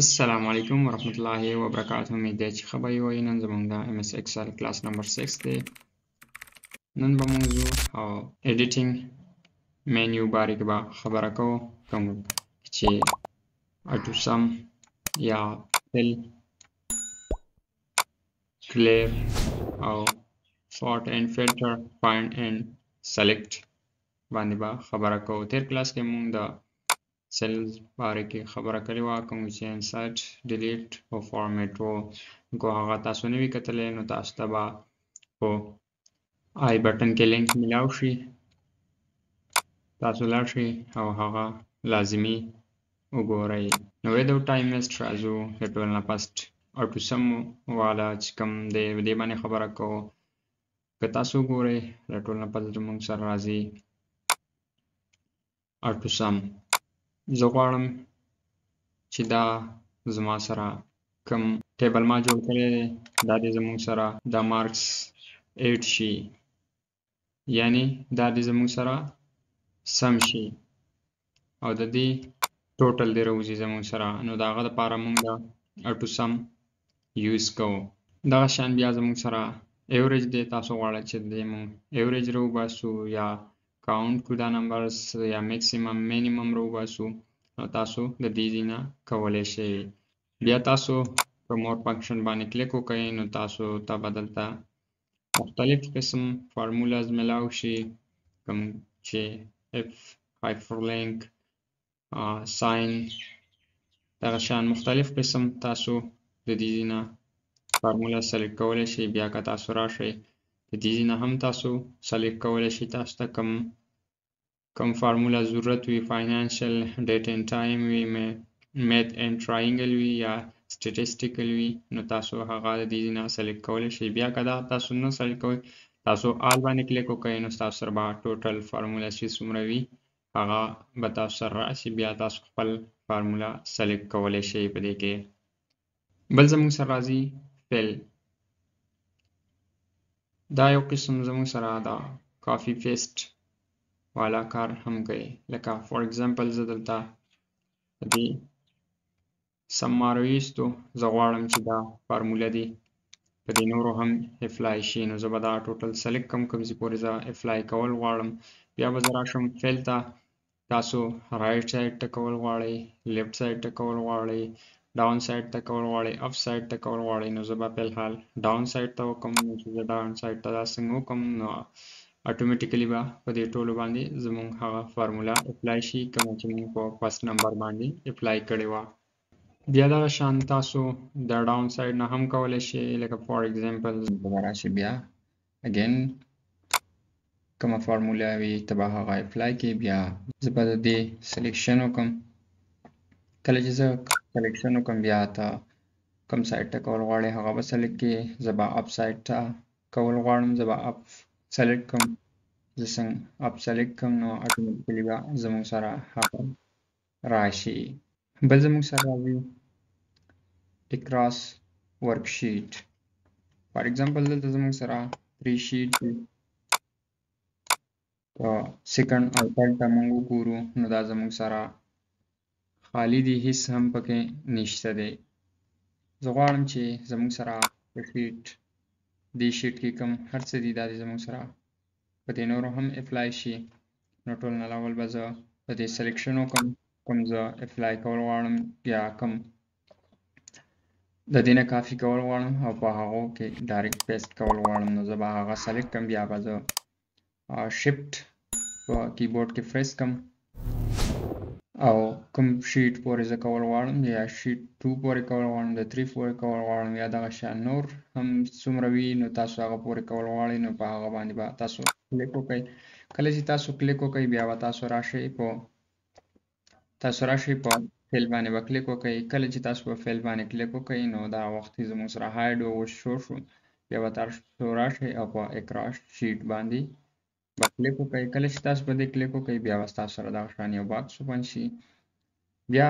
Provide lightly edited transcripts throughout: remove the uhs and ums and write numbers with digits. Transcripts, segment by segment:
السلام علیکم ورحمت الله وبرکاته. امید دی چې ښه به یې وئ. نن زموږ د MS Excel class number 6 دی. نن به موږ ځو او editing menu باره کې به خبره کوو، کوم چې AutoSum یا fill، clear او sort and filter، find and select باندې به خبره کوو. تېر کلاس کې موږ د cells باره کې خبره کړې وه، کوم چې insert، delete او format وو. که هغه تاسو نه وي کتلی نو تاسو ته به په i button کې لینک میلاو شي، تاسو لاړ شئ او هغه لازمي وګورئ. نو without time waste راځو د ټول نه first AutoSum والا چې کوم دی دې باندې خبره کوو. که تاسو وګورئ د ټول نه پس زموږ سره راځي AutoSum. زه غواړم چې دا زما سره کوم table ما جوړ کړی دی دا دې زموږ سره دا marks add شي، یعنی دا دې زموږ سره سم شي او د دې total دې راوځي زموږ سره. نو د هغه دپاره موږ د AutoSum use کوو. دغه شان بیا زموږ سره average دی، تاسو غواړئ چې د دې موږ average راوباسو یا count کو دا numbers یا maximum minimum راوباسو، نو تاسو د دې ځای نه کولی شئ. بیا تاسو په more function باندې کلیک وکړئ نو تاسو ته به دلته مختلف قسم formulas ملاو شي، کوم چې if، hyperlink، sign، دغه شان مختلف قسم تاسو د دې ځای نه formula select کولی شئ. بیا که تاسو راشئ د دې ځای نه هم تاسو select کولی شئ، تاسو ته کوم formula ضرورت وي، financial، date and time وي، math and triangle وي یا statistical وي، نو تاسو هغه د دې ځای نه select کولی شئ. بیا که دا تاسو نه select کوئ تاسو all باندې کلیک وکړئ نو ستاسو سره به total formula چې څومره وي هغه به تاسو سره راشي. بیا تاسو خپل formula select کولی شئ په دې کې. بل زموږ سره راځي fill. دا یو قسم زموږ سره دا copy paste والا کار هم کوي. لکه for example زه دلته دې sum ما راویستو، زه غواړم چې دا formula دې په دې نورو هم apply شي، نو زه به دا total select کړم کوم ځای پورې زه apply کول غواړم. بیا به زه راشم fill ته، تاسو right side ته کول غواړئ، left side ته کول غواړئ، down side ته کول غواړئ، up side ته کول غواړئ، نو زه به په الحال down side ته وکړم. نو چې زه down side ته دا څنګه وکړم نو automatically به په دې ټولو باندې زموږ هغه formula apply شي کومه چې موږ په first number باندې apply کړې وه. بیا دغه شان تاسو د down side نه هم کولی شئ، لکه for example به راشي بیا again کومه formula وي ته به هغه apply کړې. بیا زه به د دې selection وکړم، کله چې زه selection وکړم بیا ته کوم side ته کول غواړې هغه به select کړې. زه به up side ته کول غواړم، زه به up select کړم. زه څنګه up select کړم نو automatically به زموږ سره هغه راشي. بل زموږ سره راځي across worksheet. For example دلته زموږ سره 3 sheet دی، په second او third ته موږ وګورو نو دا زموږ سره خالی دی، هیڅ هم پکې نشته دی. زه غواړم چې زموږ سره په sheet دې sheet کې کوم هر څه دي دا دې زموږ سره په دې نورو هم apply شي. نو ټول نه اول به زه په دې selection وکړم کوم زه apply کول غواړم یا کوم د دې نه کاپي کول غواړم او په هغو کې direct paste کول غواړم، نو زه به هغه select کړم. بیا به زه shift په کیبورډ کې پریس کړم او کوم sheet پورې زه کول غواړم، یا sheet 2 پورې کول غواړم، د 3 پورې کول غواړم، یا دغه شان نور هم څومره وي نو تاسو هغه پورې کول غواړئ نو په هغه باندې به تاسو کلیک وکړئ. کله چې تاسو کلیک وکړئ بیا به تاسو راشئ په fill باندې به کلیک وکړئ. کله چې تاسو په fill باندې کلیک وکړئ نو دا وخت زموږ سره hide او شو شو. بیا به تاسو راشئ او په across sheet باندې به کلیک وکړئ. کله چې تاسو په دې کلیک وکړئ بیا به ستاسو سره دغه شان یو box open شي. بیا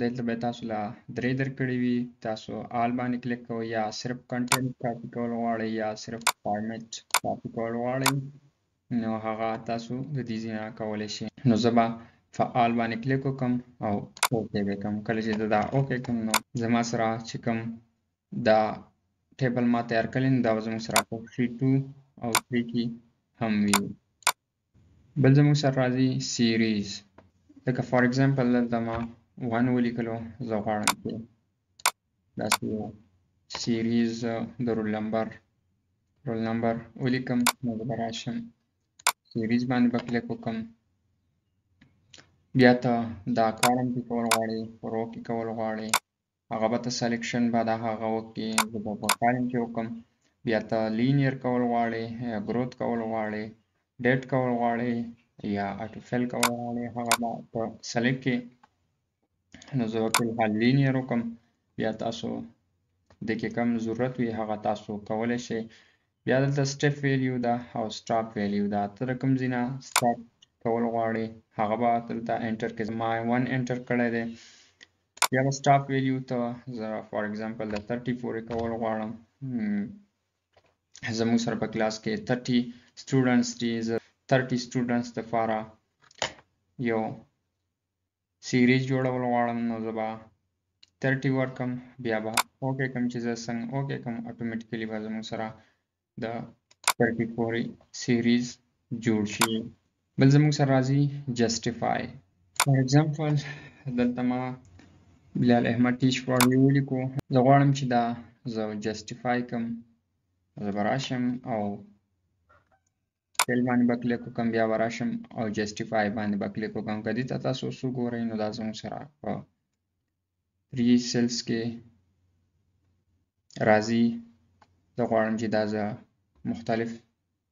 دلته به تاسو له درې درکړي وي، تاسو all باندې کلیک کوئ یا صرف content copy کول غواړئ یا صرف format copy کول غواړئ نو هغه تاسو د دې ځای نه کولی شئ. نو زه به فعال باندې کلیک وکم او okay به کوم. کله چې زه دا okay کوم نو زما سره چې کوم دا table ما تیار کړی نو دا به زموږ سره په sheet 2 او 3 کې هم وي. بل زموږ سره راځي series. لکه for example دلته ما 1 ولیکلو، زه غواړم چې داسې یو series د roll number ولیکم، نو زه به راشم series باندې به کلیک وکړم. بیا ته دا column کې کول غواړې، row کې کول غواړې، هغه به ته selection به د هغه وکړې، زه به په column کې وکړم. بیا ته linear کول غواړې، یا growth کول غواړې، date کول غواړې، یا auto fill کول غواړې، هغه به ته select کړې. نو زه به فی الحال linear وکړم. بیا تاسو دې کې کوم ضرورت وي هغه تاسو کولی شئ. بیا دلته step value ده او stop value ده. ته د کوم ځای نه start کول غواړې هغه به دلته enter کړې. ما 1 enter کړی دی. بیا به stop value ته زه for example د 30 پورې کول غواړم. زموږ سره په کلاس کې 30 students دي، زه 30 students دپاره یو series جوړول غواړم، نو زه به 30 ورکم. بیا به okay کوم. چې زه څنګه okay کوم automatically به زموږ سره د 30 پورې series جوړ شي. بل زموږ سره راځي justify. For example دلته ما بلال احمد teach for you ولیکو. زه غواړم چې دا زه justify کوم، زه به راشم او fill باندې به کلیک وکړم، بیا به راشم او justify باندې به کلیک وکړم. که دې ته تاسو اوس وګورئ نو دا زموږ سره په 3 cells کې راځي. زه غواړم چې دا زه مختلف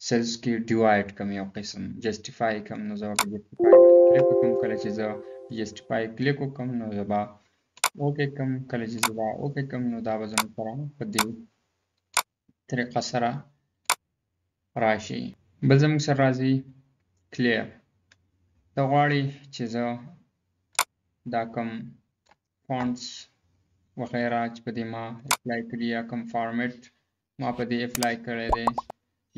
cells کې divide کړم، یو قسم justify کړم، نو زه به justify باندې کلیک وکړم. کله چې زه justify کلیک وکړم نو زه به okay کوم. کله چې زه دا okay کوم نو دا به زموږ سره په دې طریقه سره راشي. بل زموږ سره راځي clear. ته غواړې چې زه دا کوم fonts وغیره چې په دې ما apply کړي یا کوم format ما په دې apply کړی دی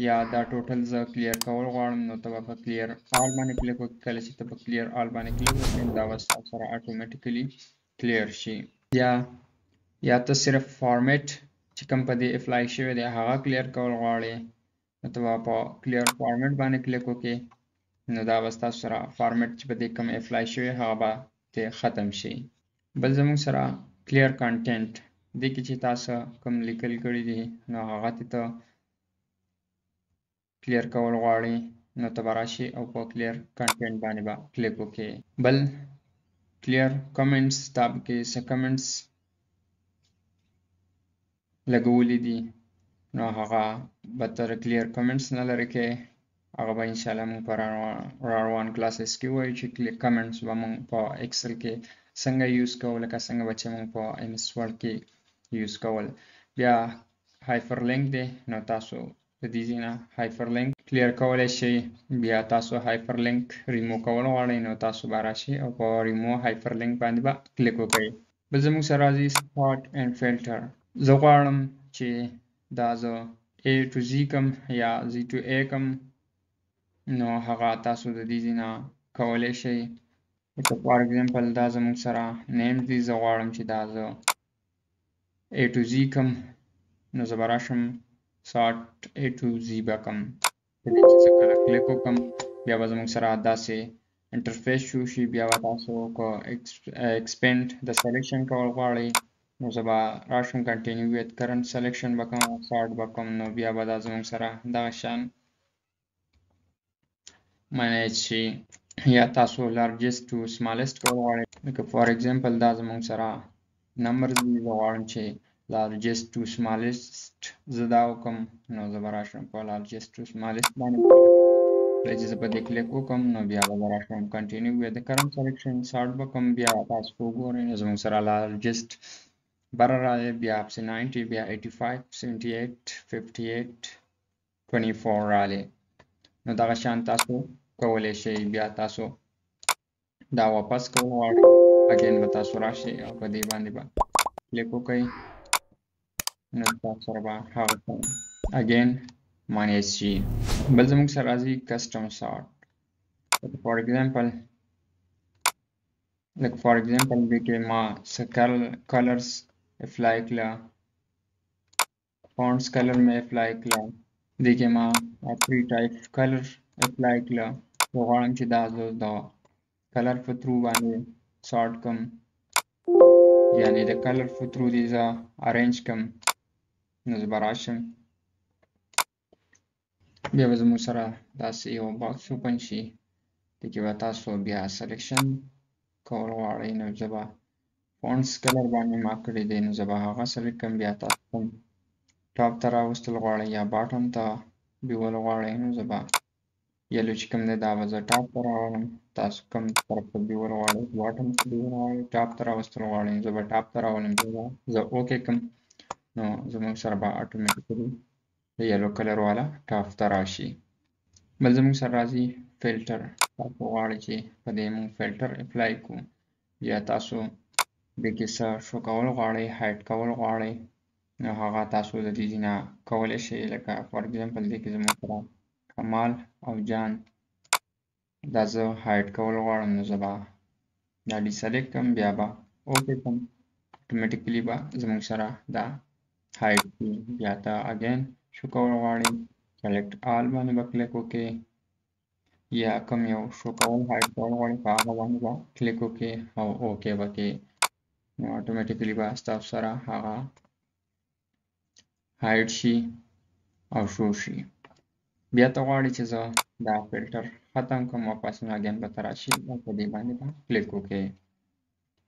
یا دا total زه clear کول غواړم، نو ته به په clear all باندې کلیک وکړې. کله چې ته په clear all باندې کلیک وکړې دا به ستا سره automatically clear شي. یا ته صرف format چې کوم په دې apply شوی دی هغه clear کول غواړې، نو ته به په clear format باندې کلیک وکړې، نو دا به ستاسو سره format چې په دې کوم apply شوی هغه به ترې ختم شي. بل زموږ سره clear content، دې کې چې تاسو کوم لیکل کړي دي نو هغه ته clear کول غواړې، نو ته به راشې او په clear content باندې به کلیک وکړې. بل clear comments، تا پکې څه comments لګولي دي نو هغه به تر clear comments نه لرې کې. هغه به انشاءالله موږ په راروان classes کې ووایو چې comments به موږ په Excel کې څنګه use کوو، لکه څنګه به چې موږ په MS Word کې use کول. بیا hyperlink دی، نو تاسو د دې ځای نه hyperlink clear کولی شئ. بیا تاسو هایپر لینک ریمو کول غواړئ نو تاسو به راشئ او په ریمو هایپر لینک باندې به کلیک وکړئ. بل زموږ سره راځي sort and filter. زه غواړم چې دا زه A to Z کم یا Z to A کم، نو هغه تاسو د دې ځای نه کولی شئ. لکه for example دا زموږ سره name دی، زه غواړم چې دا زه A to Z کم، نو زه به راشم sort A to Z به کم. په دې چې زه کله کلیک وکړم بیا به زموږ سره داسې interface شو شي. بیا به تاسو که expand د selection کول غواړئ نو زه به راشم continue with current selection به کوم، sort به کوم، نو بیا به دا زموږ سره دغه شان manage شي. یا تاسو largest to smallest کول غواړئ، لکه for example دا زموږ سره numbers دي، زه غواړم چې largest to smallest زه دا وکړم، نو زه به راشم په largest to smallest باندې. کله چې زه په دې کلیک وکړم نو بیا به زه راشم continue with the current selection sort به کوم. بیا تاسو وګورئ نو زموږ سره largest بره راغی، بیا پسې 90، بیا 85، 78، 58، 24 راغلی. نو دغه شان تاسو کولی شئ. بیا تاسو دا واپس کول غواړئ again به تاسو راشئ او په دې باندې به کلیک وکړئ، نو تاسو سره به هغه again manage شي. بل زموږ سره راځي custom sort. For example لکه فار ایگزامپل دې کې ما څه کلرز اپلای کړه، فونټس کلر مې اپلای کړه، دې کې ما 3 ټایپ کلر اپلای کړه. زه غواړم چې دا زه د کلر په ترو باندې سارټ کم، یعنی د کلر په ترو دې زه ارینج کم. نو زه به راشم، بیا به زموږ سره داسې یو باکس اوپن شي، دې کې به تاسو بیا سلیکشن کول غواړئ. نو زه به فونټس کلر باندې ما کړی دی، نو زه به هغه سلیکټ کړم. بیا تاسو کوم ټاپ ته راوستل غواړئ یا باټم ته بیول غواړئ، نو زه به یلو چې کوم دی دا به زه ټاپ ته راولم. تاسو کوم طرف ته بیول غواړئ، باټم ته بیول غواړئ، ټاپ ته راوستل غواړئ، نو زه به ټاپ ته راولم. بیا به زه اوکی کړم، نو زموږ سره به اټومیټیکلی د یلو کلر والا ټاپ ته راشي. بل زموږ سره راځي فلټر. تاسو غواړئ چې په دې موږ فلټر اپلای کړو، یا تاسو دې کې څه شو کول غواړئ، هایډ کول غواړئ، نو هغه تاسو د دې نه کولی شئ. لکه فار اگزامپل دې کې زموږ سره کمال او جان، دا زه هایډ کول غواړم، نو زه به دا ډیسلیکټ کړم، بیا به اوکی کړم، اټومیټیکلی به زموږ سره دا هایډ کړي. بیا ته اګین شو کول غواړئ، سلیکټ آل باندې به کلیک وکړئ، یا کوم یو شو کول هایډ کول غواړئ په هغه باندې به کلیک وکړئ او اوکی به کړئ، نو اټومیټیکلی به ستاسو سره هغه هایډ شي او شو شي. بیا ته غواړې چې زه دا فلټر ختم کړم، واپس نو اګین به ته راشي او په دې باندې به کلیک وکړئ.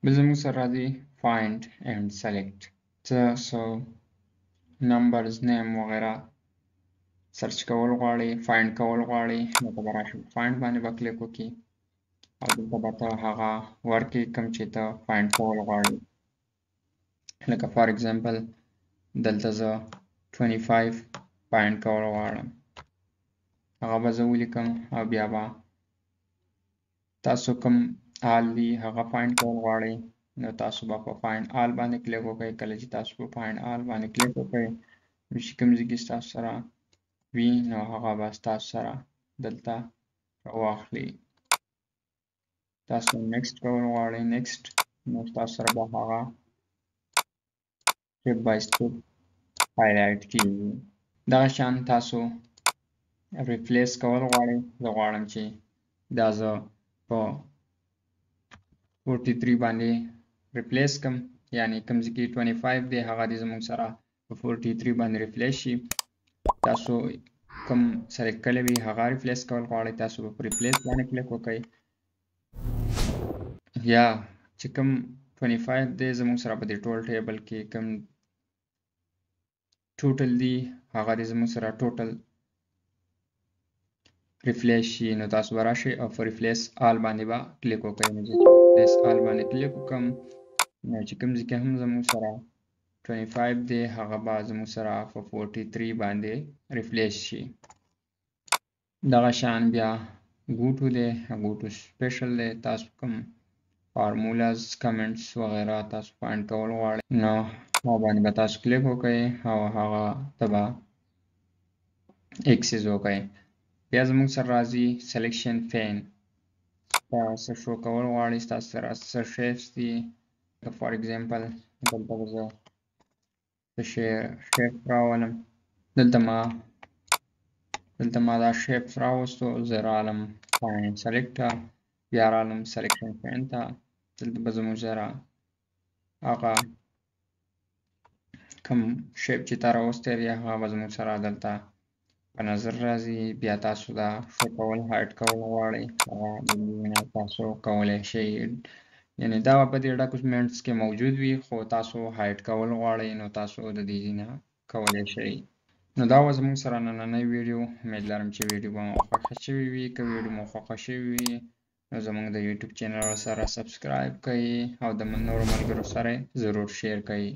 بل زموږ سره راځي فایند اینډ سلیکټ. تاسو نمبرز، نیم وغیره سرچ کول غواړئ، فایند کول غواړئ، نو ته به راشي فایند باندې به کلیک وکړي او دلته به ته هغه ورکړې کوم چې ته فایند کول غواړې. لکه فار اگزامپل دلته زه 25 فایند کول غواړم، هغه به زه ولیکم او بیا به تاسو کوم آل دی هغه فایند کول غواړئ، نو تاسو به په فایند آل باندې کلیک وکړئ. کله چې تاسو په فایند آل باندې کلیک وکړئ، نو چې کوم ځای کې ستاسو سره وي نو هغه به ستاسو سره دلته راواخلي. تاسو نیکسټ کول غواړئ، نیکسټ، نو ستاسو سره به هغه سټیپ بای سټیپ هایلایټ کیږي. دغه شان تاسو ریپلیس کول غواړئ، زه غواړم چې دا زه په 43 باندې ریپلیس کم، یعنی کوم ځای کې 25 دی هغه دې زموږ سره په 43 باندې ریپلیس شي. تاسو کوم سلیکټ کړی وي هغه ریپلیس کول غواړئ، تاسو به په ریپلیس باندې کلیک وکړئ، یا چې کوم 25 دی زموږ سره په دې ټول ټیبل کې کوم ټوټل دی هغه دې زموږ سره ټوټل ریفلیش شي. نو تاسو به راشئ او په ریفلیس آل باندې به کلیک وکړئ. نو زه چې ریفلیس آل باندې کلیک وکړم، نو چې کوم ځای کې هم زموږ سره 25 دی هغه به زموږ سره په 43 باندې ریفلیش شي. دغه شان بیا ګوټو دی، ګوټو سپیشل دی، تاسو کوم فارمولاز، کمنټس وغیره تاسو فایند کول غواړئ، نو هغه باندې به تاسو کلیک وکړئ او هغه ته به اکسس وکړئ. بیا زموږ سره راځي سلیکشن پین. تاسو شو کول غواړئ، ستاسو سره څه شیپس دي، فار اگزامپل دلته به زه څه شیپ راولم، دلته ما دا شیپس راوستو، زه رالم فاین سلیکټ ته، بیا رالم سلیکشن پین ته، دلته به زموږ سره هغه کوم شیپ چې تا راوستی دی هغه به زموږ سره دلته په نظر راځي. بیا تاسو دا شو کول هایډ کول غواړئ، هغه د دې نه تاسو کولی شئ، یعنی دا به په دې ډاکومنټس کې موجود وي، خو تاسو هایډ کول غواړئ نو تاسو د دې نه کولی شئ. نو دا وه زموږ سره نننۍ ویډیو. امید لرم چې ویډیو به مو خوښه شوې وي. که ویډیو مو خوښه شوې وي نو زموږ د یوټیوب چینل سره سبسکرایب کړئ او د نورو ملګرو سره ضرور شیر کړئ.